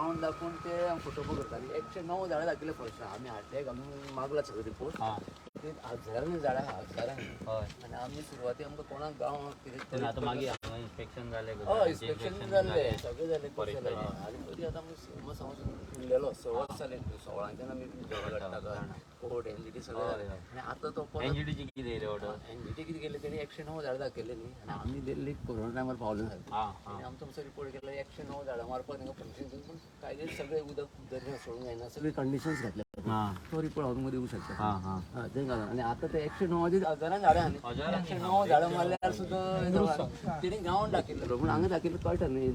Ground दाखोवन ते photo करता. आनी 109 झाडां दाखयले फॉरेस्टान. आमी हाडले घालून मागला सगळे रिपोर्ट. ते हजारांनी झाडां आहा, हजारांनी. आनी आमी सुरवाती आमकां कोणाक गांवांक कितें आतां मागीर हांगा इन्स्पेक्शन जालें. हय, इन्स्पेक्शन जाल्लें, सगळें जालें, कशें जालें. आनी पयलीं आतां आमी सीएमा सांगून उरलेलो 6 वर्स जालें, 16च्यान आमी झगडटा कोर्ट एनजीटी सगळें जालें. आनी आतां तो परत एनजीटीची कितें येयलें ऑर्डर? एनजीटी कितें केलें तेणी, 109 झाडां दाखयलें न्ही, आनी आमी दिल्ली कोरोना टायमार पावले सारकें. आनी आमचो मातसो रिपोर्ट केलो, 109 झाडां मारपाक तांकां परमिशन दिवन, पूण कायदे सगळे उदक दर्या सोडूंक जायना, सगळे कंडिशन्स घातले. तो रिपोर्ट हांव तुमकां दिवंक शकता. हय, तें घालून. आनी आतां ते 109 हजारान झाडां न्ही, 109 झाडां मारल्यार सुद्दां तेणी ग्रावंड दाखयल्लो, पूण हांगा दाखयल्लो कळटा न्ही,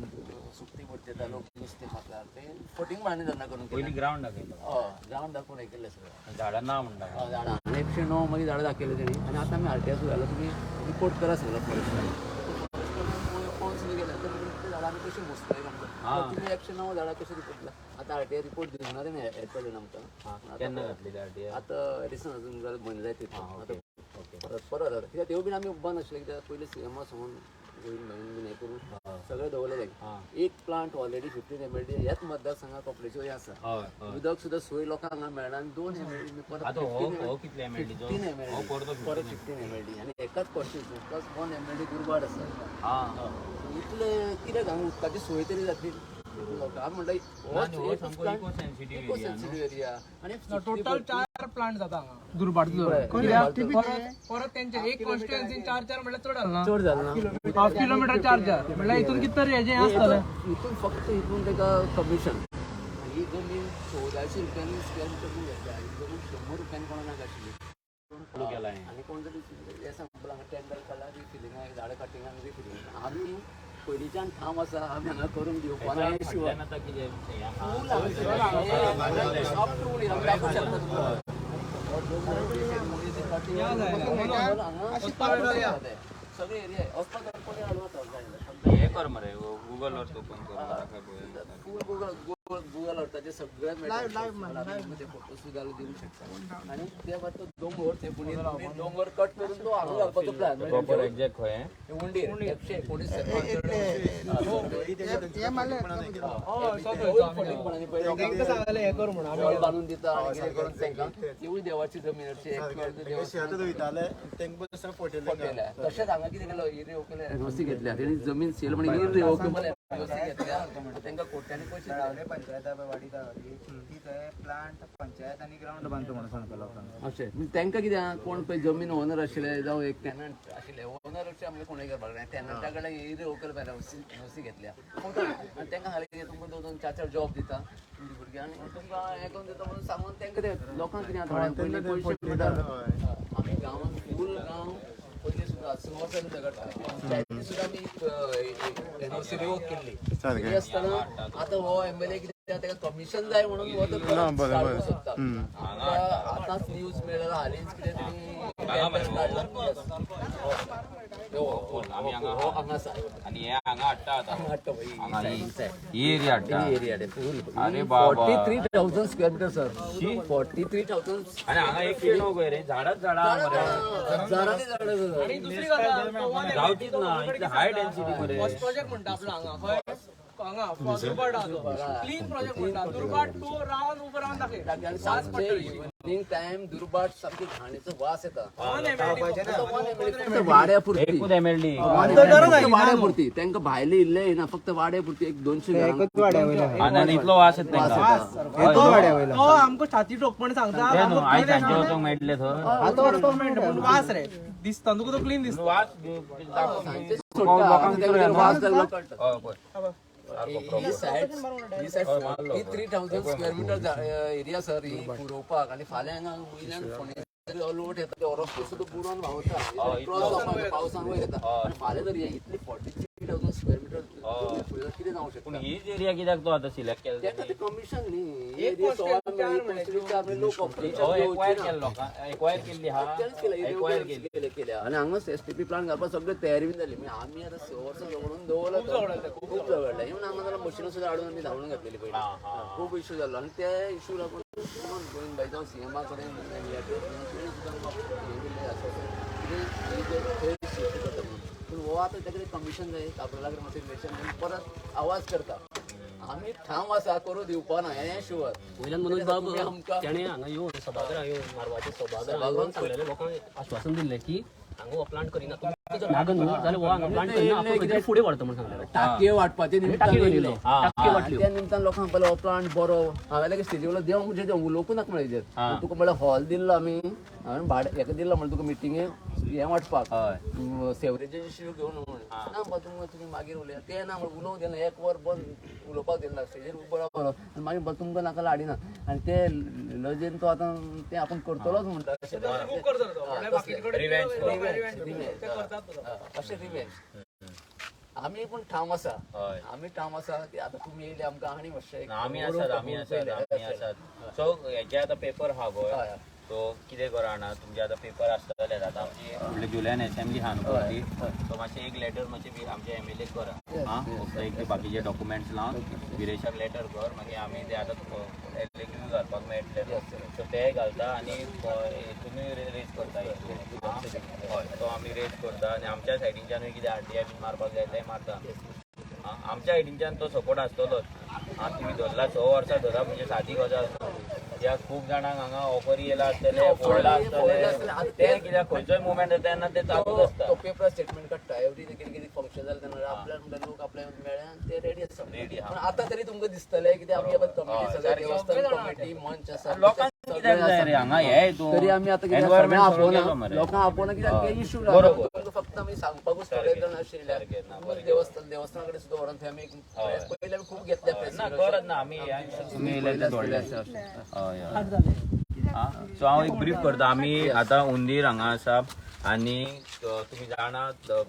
सुकती पडटा, लोक नुस्तें मारतात, ते फटींग मारणी धंदा करून पयलीं ग्रावंड दाखयलो. हय, ग्रावंड दाखोवन हें केल्लें सगळें. झाडां ना म्हणटा. हय, झाडां. आनी 109 मागीर झाडां दाखयलें तेणी. आनी आतां आमी आरटीएस घाला, तुमी रिपोर्ट करा सगळो फॉरेस्टान. फोन सुद्दां गेला तर ते झाडां आमी कशी मोजतले आमकां? तुमी 109 झाडां कशें रिपोर्ट दिला? आतां आरटीआय रिपोर्ट दिवंक ना तेणें, येतलें आमकां. केन्ना घातली आरटीआय? आतां रिसंट अजून जाल्यार म्हयनो जायत तितलो. आतां परत परत जाता कित्याक त्यो बीन आमी बंद आशिल्ले, कित्याक पयलीं सीएमा सांगून गोविंद भाईन बीन हें करून सगळें दवरलें. एक प्लांट ऑलरेडी 15 एमएलडी ह्याच मतदारसंघात कपलेच्यो हें आसा. हय हय उदक सुद्दां सोय लोकांक हांगा मेळना. आनी 2 एमएलडी परत आतां हो हो कितले एमएलडीचो? 15 एमएलडी. हो परतो. परत 15 एमएलडी आनी एकाच कॉन्स्टिट्युन्सी प्लस 1 एमएलडी दुर्भाट आसा. इतले कित्याक हांगा उदकाची सोय तरी जातली लोकांक? आमी म्हणटा हो सामको eco sensitive eco area. Sensitive area आनी टोटल 4 प्लांट जाता हांगा दुर्भाटचो. परत परत तेंचे एक कॉन्स्टिट्युएन्सीन 4 4 म्हणल्यार चड जालें ना? चड जालें ना. हाफ किलोमिटर 4 4 म्हणल्यार हितून कितें तरी हेजें आसतलें. हितून फक्त हितून ताका कमिशन. ही जमीन 1400 रुपयांनी स्क्वेअर मिटर घेतल्या, ही जमीन 100 रुपयांनी कोणा नाका आशिल्ली. केला हें. आनी कोण तरी हें सांगपा हांगा टेंडर काडला, रिफिलिंगाक, झाडां कटिंगाक, रिफिलिंग. आमी पयलींच्यान ठाम आसा, आमी हांगा करून दिवपा ना हे शिवाय. फाटल्यान आतां कितें हें आहा? अप टू आमी दाखोवंक शकता तुमकां. सगळे एरिया वचपाक कोणी हाडूं वता. हें कर मरे, गुगल अर्थ ओपन कर, दाखय पळोवया. फूल गुगल गुगल अर्थाचे सगळे ते फोटो सुद्दां दिवंक शकता. आनी ते भायर तो दोंगर, ते पुणें दोंगर कट करून तो हांगा घालपाचो प्लॅन. प्रॉपर एक्झॅक्ट खंय हें? उंडीर 119. तांकां सांगलें हें कर म्हणून. हॉल बांदून दिता आनी कितें करून तांकां, तिवूय देवाची जमीन अशी पडलेल्या. तशेंच हांगा कितें केलो, इरिव्होकेबल एनओसी घेतल्या तेणी, जमीन सेल म्हण इरिव्होकेबल एनओसी घेतल्या, तांकां कोट्यांनी पयशे दिले. पंचायत वाडी गावली ती थंय प्लांट पंचायत आनी ग्रावंड बांदता म्हणून सांगता लोकांक. अशें म्हणजे तांकां कितें आहा, कोण पळय जमीन ओनर आशिल्ले जावं एक टेनंट आशिल्ले, ओनर अशें आमगे कोणूय करपाक जाय. टेनंटा कडेन इरिव्होकेबल एनओसी घेतल्या आनी तांकां सांगलें की तुमकां 2 2 4 4 जॉब दिता तुमच्या भुरग्यांक आनी तुमकां हें करून दिता म्हणून सांगून तांकां ते लोकांक कितें आहा, थोड्यांक पयलीं पयशे मेळटा. आमी गांवांत फूल गांव पयलीं सुद्दां 6 वर्सां झगडटा. पंचायती सुद्दां आमी एनओसी रिवोक केल्ली. तरी आसतना आतां हो एमएलए कितें, ताका कमिशन जाय म्हणून हो तो परत स्टार्ट करूंक सोदता. आमकां आतांच न्यूज मेळ्ळा, हालींच कितें तरी टेंडर काडला. हो, हांगा आसा. आनी हे हांगा हाडटा आतां. हाडटा पळय, ही side. ही एरिया हाडटा. ही एरिया रे फूल. अरे बाबा. 43,000 square meter sir, 43,000. आनी हांगा एक किलो खंय रे, झाडाच झाडां आहा मरे. हजारांनी झाडां सर. आनी दुसरी गजाल, तो वन गांवचीच ना इतली हाय डेन्सिटी मरे. फर्स्ट प्रोजेक्ट म्हणटा आपलो हांगा खंय, हांगा दुर्भाट आहा तो क्लीन प्रोजेक्ट म्हणटा. दुर्भाट तूं रावन उबो रावन दाखय. आनी सांजचे इव्हनिंग टायम दुर्भाट सामकी घाणीचो वास येता. One MLD. फक्त वाड्या पुरती. एकूच एमएलडी. वाड्या पुरती, तांकां भायले इल्ले येना, फक्त वाड्या पुरती एक 200 घरां. आनी इतलो वास येता तांकां. तो आमकां छाती ठोकपण सांगता. ते न्हू आयज सांजचे वचोंक मेळटलें थंय. पूण वास रे दिसता तुका, तो क्लीन दिसता. वास सांजचे सोडटा, आतां तांकां वास लागलो कळटा. हय पळय. ही सायड, ही side 43,000 square meter area sir ही पुरोवपाक. आनी फाल्यां हांगा वयल्यान फोंडें लोट येता, ते रस्तो सुद्दां बुडोन व्हांवता, क्रॉस जावपाक पावसान वयर येता. आनी फाल्यां जर हे इतली 43,000 स्क्वेअर मिटर कितें जावंक पूण शकता? हीच एरिया कित्याक तो आतां सिलेक्ट केला? तेका ते कमिशन न्ही, एरिया 16 मेळ्ळी, 4 मेळ्ळी, लोक हो एक्वायर केल्लो लोकांक, एक्वायर केल्ली हा. तेणेच केलं. एक्वायर केली. केले केल्या. आनी हांगाच एसटीपी प्लांट घालपाक सगळी तयारी बी जाली. म्हणजे आमी आतां 6 वर्सां झगडून दवरला, खूब झगडले. इवन हांगा जाल्यार मशिनां सुद्दां हाडून आमी धांवडून घातलेली पयलीं. खूब इशू जाल्लो आनी ते इशू लागून गोविंद भाई जावं सीएमा कडेन लेटर तेणी सुद्दां आमकां हें दिल्लें आसा कितें थंय शिफ्ट करता म्हणून. पूण हो आतां ताका कमिशन जाय, काब्राला कडेन मातशें रिलेशन म्हणून परत आवाज करता. आमी ठाम आसा करूं दिवपा ना हें शुअर. वयल्यान मनोज बाब, आमकां तेणे हांगा येवन सभाघरां येवन, मारवाच्या सभाघरां येवन सांगलेलें, लोकांक आश्वासन दिल्लें की हांगा हो प्लांट करिना, तुमकां जर लागन न्हू जाल्यार हो हांगा प्लांट करिना, आपूण खंय तरी फुडें व्हरता म्हूण सांगलेलें. टाकये वाटपाचे निमित्तान टाकये येयल्ले. घेवन येयलो. टाकये वाटल्यो. त्या निमतान लोकांक म्हणपाक, हो प्लांट बरो. हांवें लगेच स्टेजी वयलो देव म्हणजे देव उलोवंक नाका म्हणलें हेजेर. तुका म्हणल्यार हॉल दिल्लो आमी, हांवें भाडें हेका दिल्लो म्हणल्यार तुका मिटिंगे हें वाटपाक, सेवरेजीचे इश्यू घेवन म्हणून. ना बाबा, तुमकां तुमी मागीर उलया. ते ना म्हणून उलोवंक दिना, एक वर बंद, उलोवपाक दिना, स्टेजीर उबो रावलो आनी मागीर बरें तुमकां नाका हाडिना. आनी ते लजेन तो आतां तें आपूण करतलोच म्हणटा अशें. खूब करतलो तो. म्हणल्यार बाकीचे कडेन Revenge. Revenge. ते करतात तो. अशें रिवेंज. आमी पूण ठाम आसा. हय. आमी ठाम आसा की आतां तुमी येयले आमकां आनी मातशें ना, आमी आसात, आमी आसात, आमी आसात. सो हेजे आतां पेपर आहा हय. पळय, सो कितें करा जाणा, तुमचे आतां पेपर आसतले. आतां आमची फुडले जुलयान एसेंब्ली आहा न्हू पळय ती, सो मातशें एक लेटर मातशें आमच्या एमएलए करा. आं, फक्त एक ते बाकीचे डॉक्युमेंट्स लावन विरेशाक लेटर कर. मागीर आमी ते आतां एलएक्यू घालपाक मेळटले न्हू, सो ते घालता आनी तुमी रेज करता issue. आं? हय, तो आमी रेज करता आनी आमच्या सायडीनच्यानूय कितें आरटीआय बीन मारपाक जाय तें मारता. आं, आमच्या सायडीनच्यान तो सपोर्ट आसतलोच. आं, तुमी धरला, 6 वर्सां धरप म्हणजे सादी गजाल न्हू. कित्याक खूब जाणांक हांगा ऑफरी येयला आसतले, फोडला आसतले. ते कित्याक खंयचोय मुवमेंट जाता तेन्ना ते चालूच आसता. तो पेपर स्टेटमेंट काडटा एवरी, कितें कितें फंक्शन जालें तेन्ना आपल्या म्हणटा लोक आपल्या मेळ्ळे आनी ते रेडी आसा. Ready आहा. पूण आतां तरी तुमकां दिसतलें कितें आमी कमिटी सगळे, देवस्थान कमिटी, मंच आसा. लोकांक कित्याक जाय रे हांगा हे हितून? तरी आमी आतां कितें Environment सगळ्यांक सगळो गेलो आपोवना, मरे. लोकांक आपोवना कित्याक ते इशू. बरोबर. तुमकां फक्त आमी सांगपाकूच थोडे जाण आशिल्ले. सारकें ना, बरें. देवस्थान, देवस्थाना कडेन सुद्दां व्हरोन थंय आमी एक press पयलीं आमी खूब घेतल्या प्रेस. ना, गरज ना, आमी तुमी येयले ते थोडे. हय हय. सो हांव एक ब्रीफ करता. आमी आतां उंदीर हांगा आसा आनी तुमी जाणा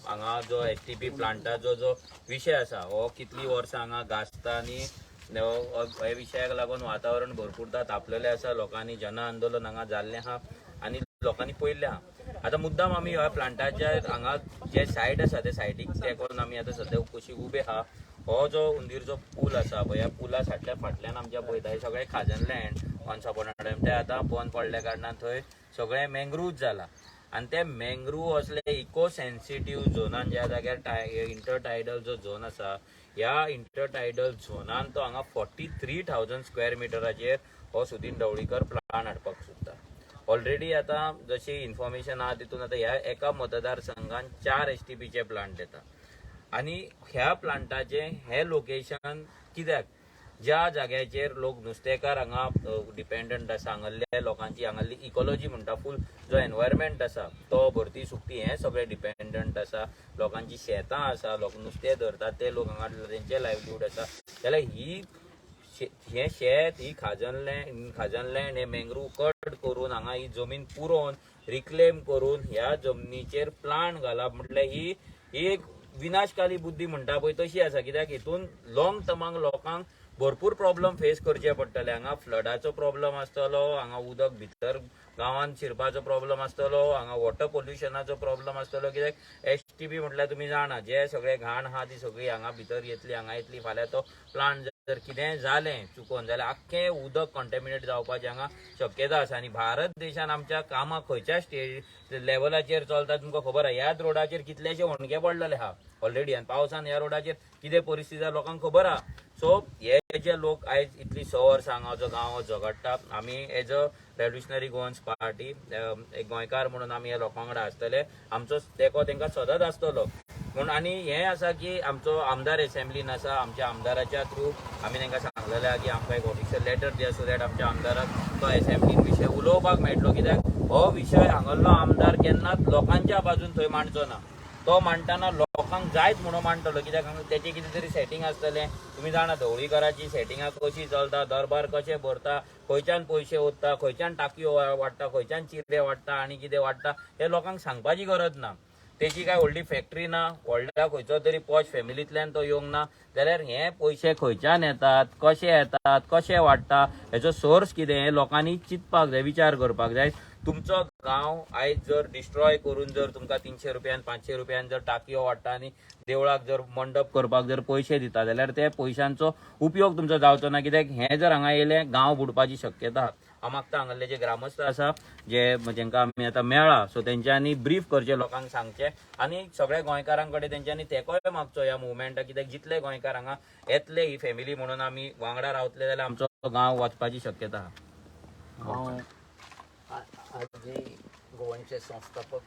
हांगा जो एसटीपी प्लांटाचो जो विशय आसा हो कितलीं वर्सां हांगा गाजता आनी ह्या विशयाक लागून वातावरण भरपूरदां तापलेलें आसा. लोकांनी जन आंदोलन हांगा जाल्लें आहा आनी लोकांनी पळयल्लें आहा. आतां मुद्दाम आमी ह्या प्लांटाच्या हांगा जे सायट आसा ते सायटीक तेंकोन आमी आतां सद्या कुशीक उबे आहा. हो जो उंदीरचो पूल आसा पळय, ह्या पुला फाटल्या फाटल्यान आमच्या पळयता हे सगळे khazan land once upon a time. ते आतां बंद पडल्या कारणान थंय सगळें मँग्रूव्ज जाला आनी ते मँग्रूव असले इको सेन्सिटीव झोनान, ज्या जाग्यार इंटरटायडल जो झोन आसा, ह्या इंटरटायडल झोनान तो हांगा 43,000 स्क्वेअर मिटराचेर हो सुदीन ढवळीकर प्लांट हाडपाक सोदता. ऑलरेडी आतां जशी इन्फॉर्मेशन आहा तितून आतां ह्या एका मतदारसंघान 4 एसटीपीचे प्लांट येता आनी ह्या प्लांटाचें हें लोकेशन कित्याक, ज्या जाग्याचेर लोक नुस्तेकार हांगा डिपेंडंट आसा, हांगासरल्या लोकांची हांगासरली इकॉलॉजी म्हणटा, फूल जो एनवायरमेंट आसा तो भरती सुकती हें सगळें डिपेंडंट आसा. लोकांची शेतां आसा, लोक नुस्तें धरतात, ते लोक हांगा तेंचे लायवलीहूड आसा. जाल्यार ही हें शेत, ही खाजन लँड, खाजन लँड हे मँग्रूव कट करून हांगा ही जमीन पुरोवन रिक्लेम करून ह्या जमनीचेर प्लांट घालप म्हटल्यार ही ही एक विनाशकाली बुद्धी म्हणटा पळय तशी आसा. कित्याक हितून लॉंग टर्माक लोकांक भरपूर प्रॉब्लम फेस करचे पडटले. हांगा फ्लडाचो प्रॉब्लम आसतलो, हांगा उदक भितर गांवांत शिरपाचो प्रॉब्लम आसतलो, हांगा वॉटर पोल्युशनाचो प्रॉब्लम आसतलो. कित्याक एसटीपी म्हटल्यार तुमी जाणा, जे सगळे घाण आहा ती सगळी हांगा भितर येतली, हांगा येतली. फाल्यां तो प्लांट जर कितेंय जालें चुकोन जाल्यार आख्खें उदक कंटेमिनेट जावपाची हांगा शक्यता आसा. आनी भारत देशान आमच्या कामां खंयच्या स्टेज लेवलाचेर चलता तुमकां खबर आहा. ह्याच रोडाचेर कितलेशे होणके पडलेले आहा ऑलरेडी आनी पावसान ह्या रोडाचेर कितें परिस्थिती जाल्या लोकांक खबर आहा. सो हे जे लोक आयज इतली 6 वर्सां हांगा जो गांव झगडटा, आमी as a Revolutionary Goans Party, एक गोंयकार म्हणून आमी ह्या लोकां वांगडा आसतले. आमचो तेंको तांकां सदांच आसतलो म्हूण. आनी हें आसा की आमचो आमदार एसेंब्लीन आसा, आमच्या आमदाराच्या थ्रू आमी तांकां सांगलेलें आहा की आमकां एक ऑफिशियल लेटर दिया, सो that आमच्या आमदाराक तो एसेंब्लीन विशय उलोवपाक मेळटलो. कित्याक हो विशय हांगासरलो आमदार केन्नाच लोकांच्या बाजून थंय मांडचो ना. तो मांडटना लोकांक जायच म्हणून मांडटलो, कित्याक हांगा तेचें कितें तरी सेटींग आसतलें. तुमी जाणा ढवळीकराची सेटिंगां कशी चलता, दरबार कशे भरता, खंयच्यान पयशे ओत्ता, खंयच्यान टाकयो वाडटा, खंयच्यान चिरे वाडटा आनी कितें वाडटा हें लोकांक सांगपाची गरज ना. तेची काय व्हडली फॅक्टरी ना, व्हडल्या खंयचो तरी पॉश फॅमिलींतल्यान तो येवंक ना, जाल्यार हे पयशे खंयच्यान येतात, कशे येतात, कशे वाडटा, हेचो सोर्स कितें हें लोकांनी चिंतपाक जाय, विचार करपाक जाय. तुमचो गांव आयज जर डिस्ट्रॉय करून जर तुमकां 300 रुपयान, 500 रुपयान जर टाकयो वाडटा आनी देवळाक जर मंडप करपाक जर पयशे दिता जाल्यार ते पयशांचो उपयोग तुमचो जावचो ना. कित्याक हें जर हांगा येयलें, गांव बुडपाची शक्यता आहा. हांव मागता हांगल्ले जे ग्रामस्थ आसा जे जेंका आमी आतां मेळ्ळा सो तेंच्यांनी ब्रीफ करचें, लोकांक सांगचें आनी सगळ्या गोंयकारां कडेन तेंच्यांनी तेंकोय मागचो ह्या मुवमेंटाक, कित्याक जितले गोंयकार हांगा येतले ही फॅमिली म्हणून आमी वांगडा रावतले जाल्यार आमचो गांव वचपाची शक्यता आहा. हांव आजी गोवनचे संस्थापक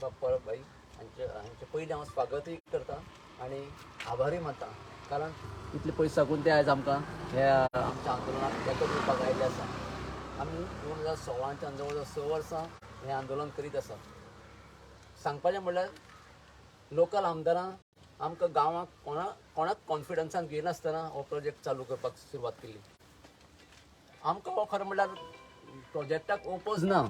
बाब परब भाई हांचे पयलीं हांव स्वागतूय करता आनी आभारूय मानता, कारण इतले पयस साकून ते आयज आमकां ह्या आमच्या आंदोलनाक तेंको दिवपाक आयिल्ले आसा. आमी 2016च्यान जवळ जवळ 6 वर्सां हें आंदोलन करीत आसा. सांगपाचें म्हणल्यार लोकल आमदारां आमकां गांवाक कोणाक कॉन्फिडन्सान घेयनासतना हो प्रोजेक्ट चालू करपाक सुरवात केली. आमकां हो खरें म्हणल्यार प्रोजेक्टाक ओपोज ना,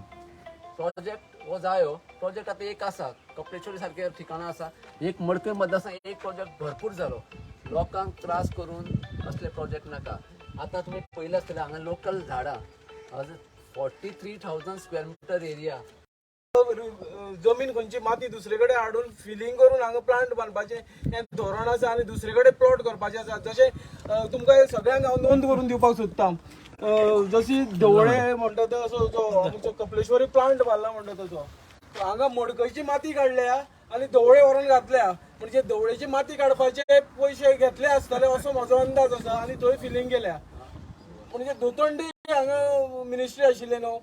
प्रोजेक्ट हो जायो. प्रोजेक्ट आतां एक आसा कपलेश्वरी सारके ठिकाणां आसा, एक मडकय मतदारसंघ एक प्रोजेक्ट भरपूर जालो. लोकांक त्रास करून असले प्रोजेक्ट नाका. आतां तुमी पळयलें आसतलें हांगा लोकल झाडां 43,000 स्क्वेअर मिटर एरिया. जमीन खंयची माती दुसरे कडेन हाडून फिलिंग करून हांगा प्लांट बांदपाचें हें धोरण आसा आनी दुसरे कडेन प्लॉट करपाचें आसा. जशें तुमकां सगळ्यांक हांव नोंद करून दिवपाक सोदता, जशी धवळे म्हणटा तसो जो आमचो कपलेश्वरी प्लांट बांदला म्हणटा तसो हांगा मडकयची माती काडल्या आनी धवळे व्हरून घातल्या, म्हणजे धवळेची माती काडपाचे पयशे घेतले आसतले असो म्हजो अंदाज आसा आनी थंय फिलिंग केल्या. म्हणजे दोतंडी हांगा मिनिस्ट्री आशिल्ले न्हू,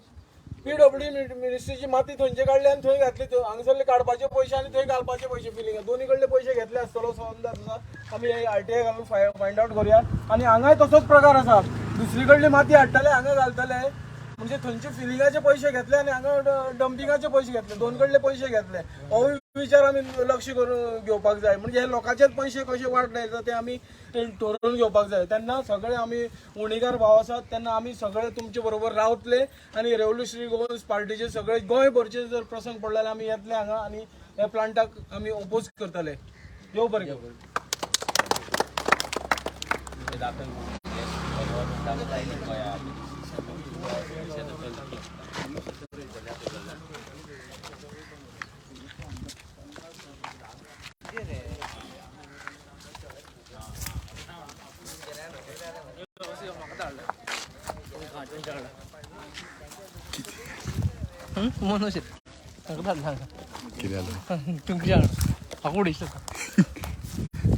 पीडब्ल्यू मिनिस्ट्रीची माती थंयचे काडली आनी थंय घातली, हांगासरले काडपाचे पयशे आनी थंय घालपाचे पयशे फिलिंग दोनी कडले पयशे घेतले आसतलो असो अंदाज आसा. आमी आरटीआय घालून फायंड आवट करुया. आनी हांगाय तसोच प्रकार आसा, दुसरी कडली माती हाडटले हांगा घालतले, म्हणजे थंयचे फिलिंगाचे पयशे घेतले आनी हांगा डंपिंगाचे पयशे घेतले, दोन कडले पयशे घेतले. हो विचार आमी लक्ष करून घेवपाक जाय, म्हणजे हे लोकांचेच पयशे कशे वाट लायता ते आमी ठरोवन घेवपाक जाय. तेन्ना सगळे आमी उणीकार भाव आसात तेन्ना आमी सगळे तुमचे बरोबर रावतले आनी रेव्होल्युशनरी गोवन्स पार्टीचे सगळे गोंयभरचे जर प्रसंग पडले जाल्यार आमी येतले हांगा आनी ह्या प्लांटाक आमी ओपोज करतले. यो बरें करून.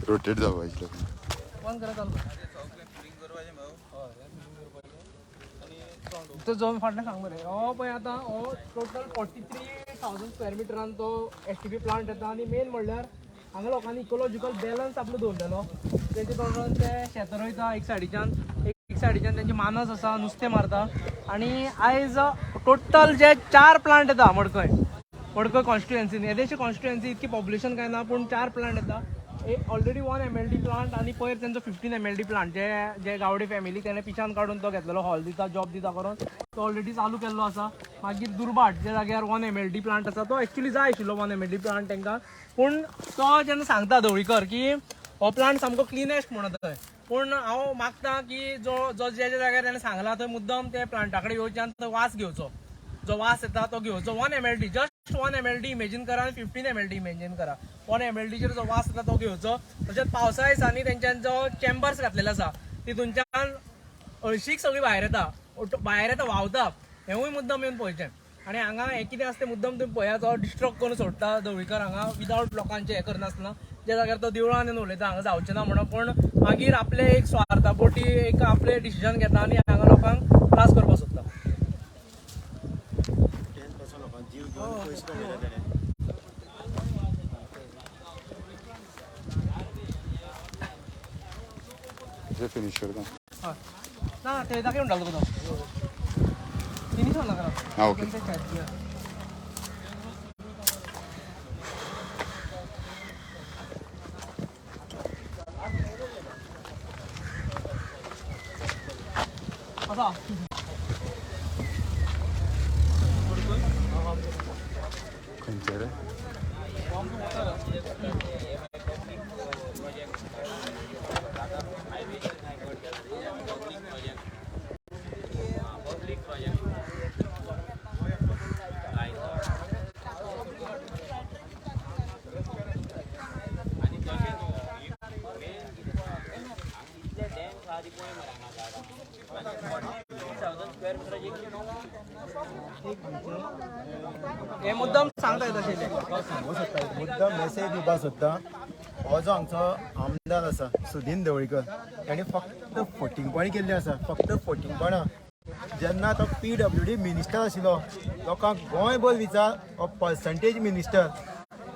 रोटेट जावपाचें तो जो फाटल्यान सांग मरे हो पळय आतां हो टोटल 43,000 स्क्वेअर मिटरान तो एसटीपी प्लांट येता. आनी मेन म्हणल्यार हांगा लोकांनी इकोलॉजिकल बॅलन्स आपलो दवरलेलो, तेजे तोंडान ते शेतां रोयता एक सायडीच्यान, एक सायडीच्यान तेंचे मानस आसा नुस्तें मारता. आनी आयज टोटल जे 4 प्लांट येता मडकय मडकय कॉन्स्टिट्युएन्सीन, येदेशी कॉन्स्टिट्युएन्सी इतकी पॉप्युलेशन काय ना, पूण 4 प्लांट येता. ऑलरेडी 1 MLD plant आनी पयर तेंचो 15 MLD plant जे जे गावडे फॅमिली तेणें पिशान काडून तो घेतलेलो, हॉल दिता जॉब दिता करून तो ऑलरेडी चालू केल्लो आसा. मागीर दुर्भाट ज्या जाग्यार 1 MLD plant आसा तो एक्चुली जाय आशिल्लो 1 MLD plant तांकां, पूण तो जेन्ना सांगता धवळीकर की हो प्लांट सामको क्लिनेस्ट म्हणून थंय, पूण हांव मागता की जो जो ज्या ज्या जाग्यार तेणें सांगला थंय मुद्दम ते प्लांटा कडेन येवचे आनी थंय वास घेवचो, जो वास येता तो घेवचो. 1 MLD just 1 MLD imagine करा आनी 15 MLD imagine करा. 1 MLDचेर जो वास येता तो घेवचो. तशेंच पावसा दिसांनी तेंच्यान जो चेंबर्स घातलेले आसा तितूनच्यान हळशीक सगळी भायर येता, भायर येता व्हांवता, हेंवूय मुद्दम येवन पळोवचें. आनी हांगा हें कितें आसा तें मुद्दम तुमी पळयात, तो डिस्ट्रक्ट करून सोडटा धवळीकर हांगा विदावट लोकांचें हें करनासतना, ज्या जाग्यार तो देवळान येवन उलयता हांगा जावचें ना म्हणून, पूण मागीर आपले एक स्वार्था पोटी एक आपले डिसिजन घेता आनी हांगा लोकांक त्रास करपाक सोदता. फिनिश करता ना ते दाखय म्हणटालो तुका तो फिनिश नाका. हा ओके. आसा खंयचे रे? हे मुद्दाम सांगता तशें ते. सांगू सोदता, मुद्दम मेसेज दिवपाक सोदता. हो जो आमचो आमदार आसा सुदीन ढवळीकर, ताणें फक्त फटींगपणी केल्ली आसा, फक्त फटींगपणां. जेन्ना तो PWD minister आशिल्लो, लोकांक गोंयभर विचार, हो पर्संटेज मिनिस्टर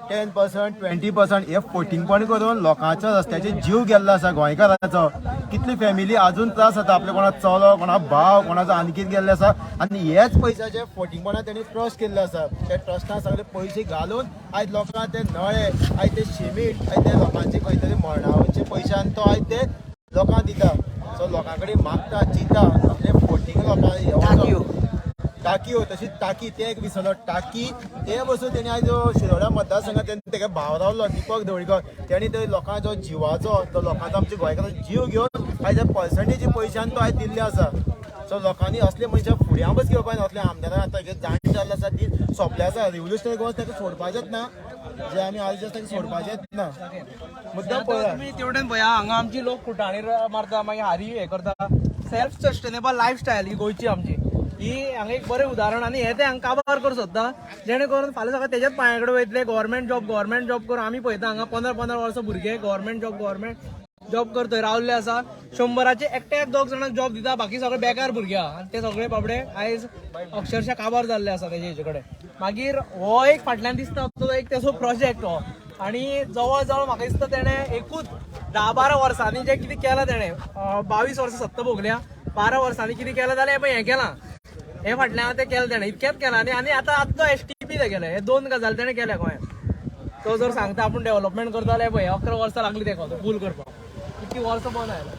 10% 20% हे फटींगपण करून लोकांच्या रस्त्याचेर जीव गेल्लो आसा गोंयकारांचो. कितली फॅमिली अजून त्रास जाता, आपले कोणा चलो, कोणा भाव, कोणाचो आणखीन गेल्ले आसा. आनी हेच पयशाचे फटींगपणां तेणी ट्रस्ट केल्ले आसा. त्या ट्रस्टान सगळे पयशे घालून आयज लोकांक ते नळे, आयज ते शिमीट, आयज ते लोकांचे खंय तरी मरणावचे पयशान तो आयज ते लोकांक दिता. सो लोकां कडेन मागता, चिंता आपले फटींग लोकांक टाकी, तशी टाकी ते एक विसरलो टाकी ते बसून तेणी आयज शिरोड्या मतदारसंघात तेणी तेका भाव रावलो दीपक ढवळीकर. तेणी ते लोकांचो जिवाचो, तो लोकांचो, आमच्या गोंयकारांचो जीव घेवन आयज पर्संटेजी पयशान तो आयज दिल्ले आसा. सो लोकांनी असले मनशां फुड्यां बस घेवपाक ना. असले आमदारां आतां जे जाणटे जाल्ले आसा, ती सोंपले आसा. रिव्होल्युशनरी गोवा ताका सोडपाचेच ना, जे आमी आयज ताका सोडपाचेच ना. मुद्दाम पळया तुमी तेवटेन पळया, हांगा आमची लोक खुटाणी मारता, मागीर हारी हे करता. सेल्फ सस्टेनेबल लायफस्टायल ही गोंयची आमची, ही हांगा एक बरें उदाहरण. आनी हे ते हांगा काबार करूं सोदता, जेणे करून फाल्यां सकाळी तेज्याच पांया कडेन वयतले. गव्हर्मेंट जॉब, गव्हर्मेंट जॉब करून आमी पळयता हांगा 15-15 वर्सां भुरगे गव्हर्मेंट जॉब, गव्हर्मेंट जॉब करतय रावल्ले आसा. 100चे एकट्याक 2 जाणांक जॉब दिता, बाकी सगळे बेकार भुरगे आहा. आनी ते सगळे बाबडे आयज अक्षरशः काबार जाल्ले आसा तेजे हेजे कडेन. मागीर हो एक फाटल्यान दिसता तो एक तेजो प्रोजेक्ट हो. आनी जवळ जवळ म्हाका दिसता तेणें एकूच 10-12 वर्सांनी जें कितें केलां तेणें, 22 वर्सां सत्ता भोगल्या, 12 वर्सांनी कितें केलां जाल्यार हें पळय हें केलां, हे फाटल्यान तें केलें तेणें, इतकेंच केलां. आनी आनी आतां आतां STP तें केलें. हे 2 गजाली तेणें केल्या गोंयांत. तो जर सांगता आपूण डेव्हलपमेंट करता जाल्यार पळय 11 वर्सां लागली तेका तो पूल करपाक, इतकी वर्सां बंद आयला.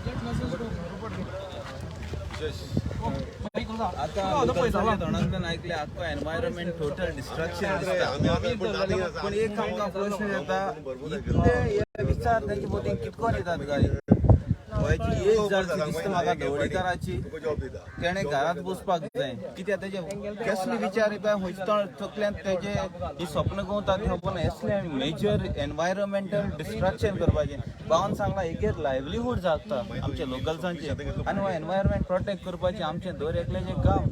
तोंडांतल्यान ऐकले आख्खो एनवायरमेंट टोटल डिस्ट्रक्शन दिसता. पूण एक आमकां प्रश्न येता, इतले हे विचार तेंचे भोवतीन कितकोन येतात काय? गोंयची एज जाली दिसता म्हाका ढवळीकाराची, तेणें घरांत बसपाक जाय. कित्याक तेजे कसले विचार येता खंयचे तकल्यान तेजे ही स्वप्न गवतात खबर. असले मेजर एनवायरमेंटल डिस्ट्रक्शन करपाचें. भावान सांगला एक लायवलीहूड जाता आमच्या लोकल्सांचे, आनी हो एनवायरमेंट प्रोटेक्ट करपाचें आमचें दर एकल्याचें काम.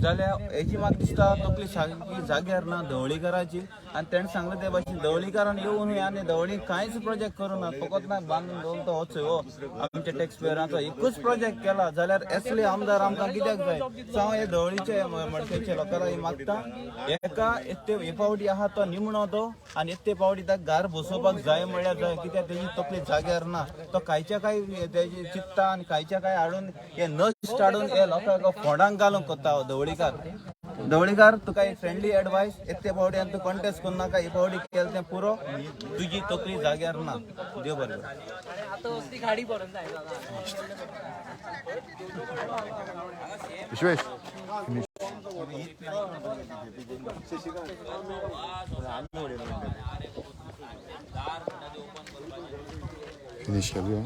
जाल्यार हेजी म्हाका दिसता तकली सारकी जाग्यार ना ढवळीकाराची. आनी तेणें सांगलें ते भाशेन ढवळीकारान येवन आनी ढवळी कांयच प्रोजेक्ट करूं ना, फकत ना बांदून दवरता हो चोय हो आमच्या टॅक्स पेयरांचो एकूच प्रोजेक्ट केला. जाल्यार असले आमदार आमकां कित्याक जाय? सो हांव हे ढवळीचे मडक्याचे लोकांक मागता, एका एत्ते हे फावटी आहा तो निमणो तो, आनी एत्ते फावटी ताका घार बसोवपाक जाय म्हणल्यार जाय. कित्याक तेजी तकली जाग्यार ना, तो कांयच्या कांय तेजी चिंत्ता आनी कांयच्या कांय हाडून हे नश्ट हाडून हे लोकांक फोंडांक घालूंक कोत्ता हो ढवळीकार. ढवळीकार तुका एक फ्रेंडली एडवायस, एत्ते फावटी आनी तूं कॉन्टेस्ट करूं नाका, हे फावटी केलें तें पुरो, तुजी तकली जाग्यार ना. देव बरें करूं. आतां असली गाडी भरून जाय. विश्वेश फिनिश केली.